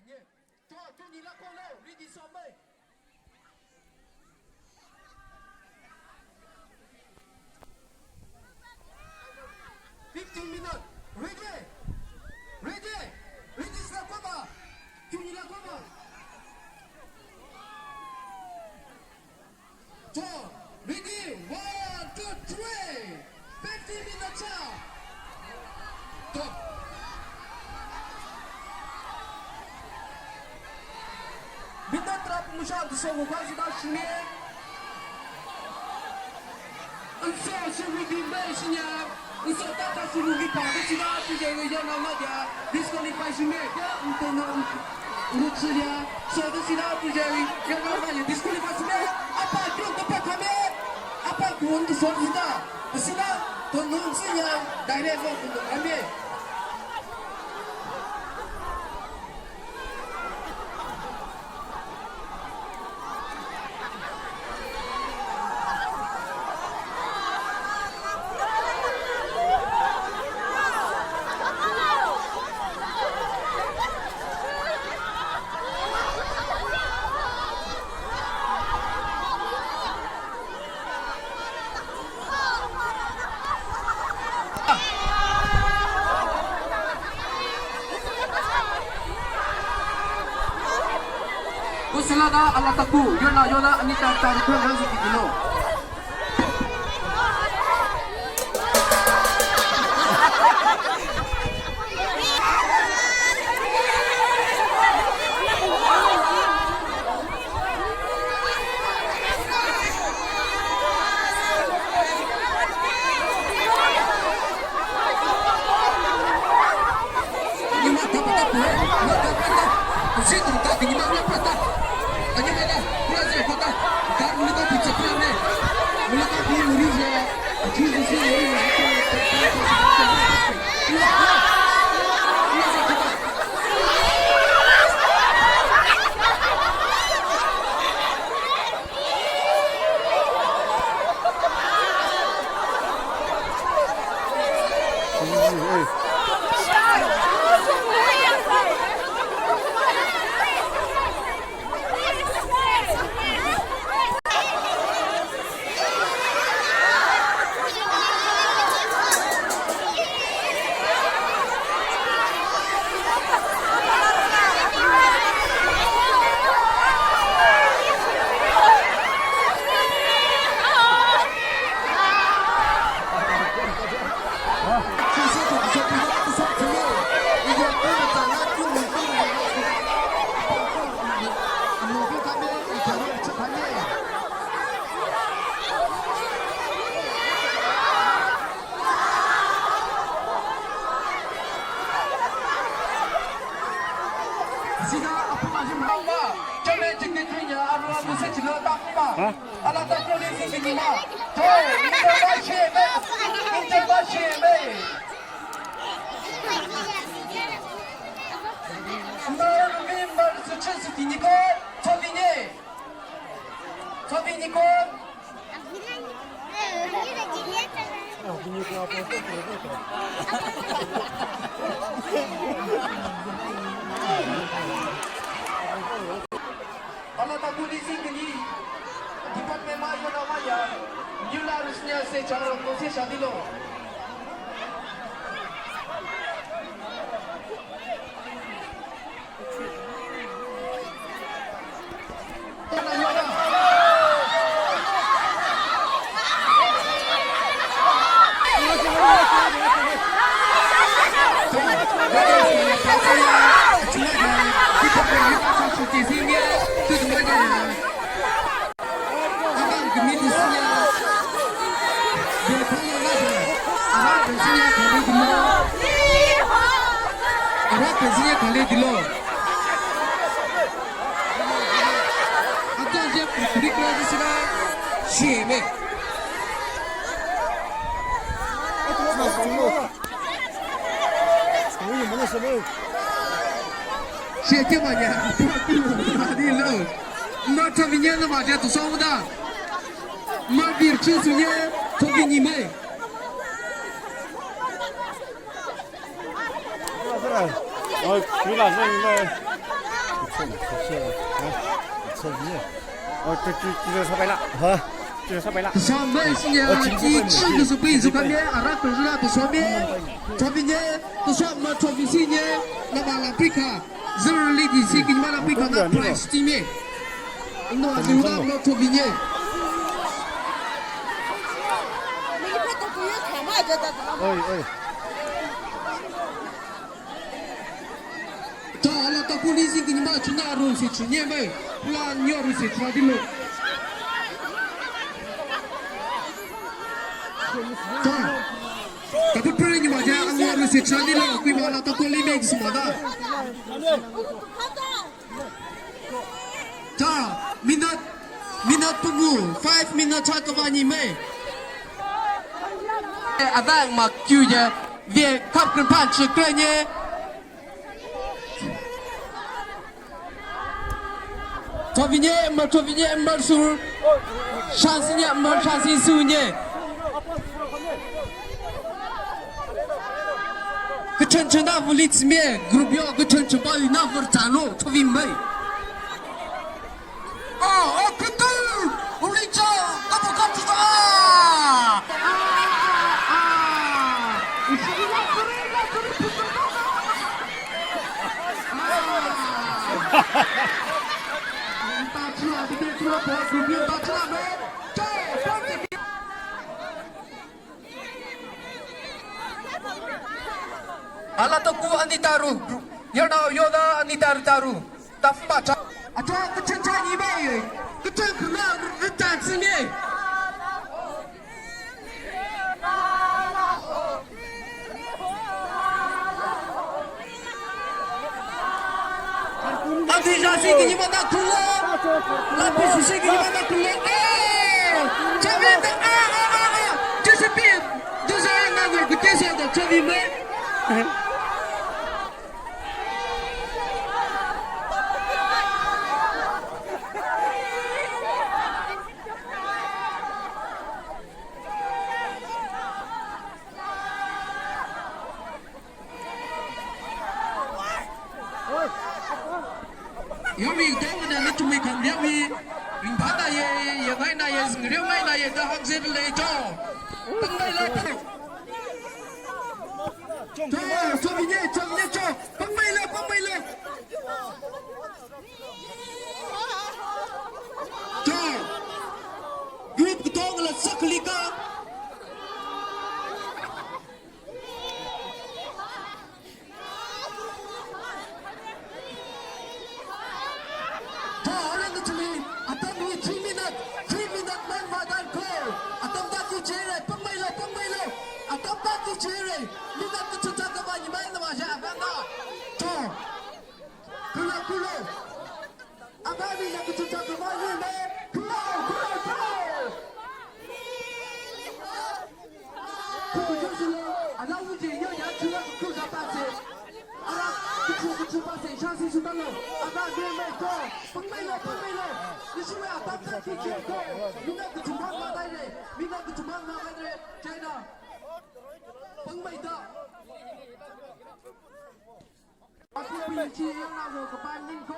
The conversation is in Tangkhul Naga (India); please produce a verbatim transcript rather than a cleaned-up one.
To, tuni la kolo, ready somebody. Fifteen minute. Ready? Ready? Ready, sila koma. Tuni la koma. To, ready? One, two, three. Fifteen minutes up. To. Minute tarākha musha to so ko kasi da shime. Anso si ready mai shinya. Anso ta ta suru ki pa de sida tu je ya na ma ya. Disqualify shime. Ya, anto no. Rutsiya, so the sida tu jeri, yanga maya disqualify sime, apa kyo to pa kame, apa kyo to so sida, sida, to nung siya, direct vote to kame. Usilada alataku, yona, yona, anita, taru, kran, ransu, kikino. Sida apung aji mangma, chairman secretary nya, arua message lo takma. Ha? Alata kro ni sing ni ma. To, inter ba sheme. Inter ba sheme. Mar vim mar suche suti ni ko, to bine. Sobi Nicole. Alata kuli singkini. Department ma yona ma ya. New la rusnya se charo ko se shadi lo. Sheke manya, mani lo. Not a vinyan na maja to sound da. Mavir chu sunya, to vinyi mai. Oi, kila sing mai. 어, 저, 저, 저, 사발라. 어? 저, 사발라. Tashom mei, shinye, 어, chi, chi, kazu pui zu kame, ara kazu la tashom mei. Trophy nye, tashom ma trophy shinye, na ma la pika. Zero li di si kin ma la pika na prize team ye. Indo azu la ma trophy nye. Oi, oi. Ta ala ta police ki nima chuna ro si chunye mei. Pula nyo ro si chuna dilo. Ta. Ta pu pre nima ja nyo ro si chuna dilo. Kui ma ala ta police mei sumada. Ta, minute, minute pungu, five minute cha kavani mei. Eh, avang mak kyu ye, ve kap kren pan chukren ye. Trophy nye, ma trophy nye, ma sur. Chance nye, ma chance su nye. Kachan chana vuli tsime, group yo kachan chaba ina var talo, trophy mei. Oh, oh, kutu, uli cho, kamu kamu cho. Ah, ah, ah, ah. Ala toku ani taru. Yarnao yoda ani taru taru. Tafma cha. Acha kachan chani mei. Kachan kena retan sini. Ati jasi ki yimana kulo. Lapi susi ki yimana kulo. Eh! Chavi ta, ah, ah, ah, ah. Josephine. Josephine na ngur kute se da chavi mei. Yami, dong na na chumi kan yami. Ringphāna ye, ye ngaina ye, zingreo ngaina ye, da hangzir le cho. Pangmei lo. Cho, cho bine, cho bine, cho. Pangmei lo, pangmei lo. Cho. Group katong la saklika. Cho, orang kachili, atam hi three minute, three minute man madan ko. Atam tadi chere, pangmei lo, pangmei lo. Atam tadi chere, minute kachuta kaba ni mai nama ja banga. Cho. Kulo, kulo. Abami na kuchuta kaba ni mai. Kulo, kulo, kulo. Kukujo silo, ana uji yo ya chula kukuja pase. Ara, kuchu, kuchu pase, shansi sutalo. Ana, me, me, ko. Pangmei lo, pangmei lo. Nishiwe, atata, ki, ki, ko. Mina kuchu mang ma dai re. Mina kuchu mang ma dai re. China. Pangmei da. Aku pinchi yang na lo kapan ning ko.